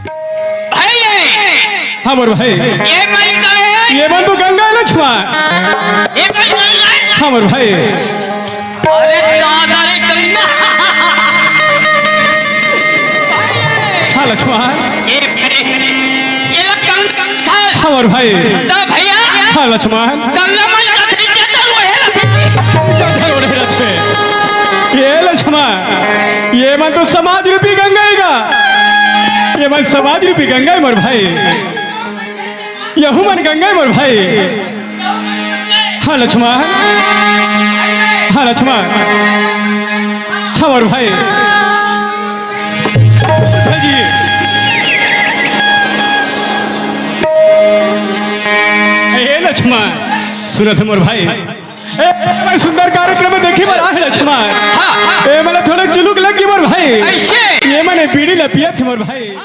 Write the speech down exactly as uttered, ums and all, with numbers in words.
भाई, हाँ मोर भाई। ये मन का है? ये मन तो गंगा है लक्ष्मण। ये मन गंगा है? हाँ मोर भाई। अरे दादा रे गंगा। हाँ लक्ष्मण। ये, ये लग गंगा था। हाँ मोर भाई। तो भैया। हाँ लक्ष्मण। गंगा मन का नीचे तो रोहे रथे। नीचे तो रोहे रथे। ये लक्ष्मण, ये मन तो समाज रूपी गंगा ही गा। ये मन समाज रूपी गंगा ही मोर भाई। यहू मन गंगा ही मोर भाई। हाँ लक्ष्मण, हाँ लक्ष्मण, हाँ मोर भाई। जी। हे लक्ष्मण, सुनत हे मोर भाई। ए, ए भाई, सुंदर कार्यक्रम में देखी बर आहे लक्ष्मण। हाँ। ए, मन ला थोड़ा चुलुक लग गे मोर भाई। ऐसे? ये मन बीड़ी ला पियत हे मोर भाई।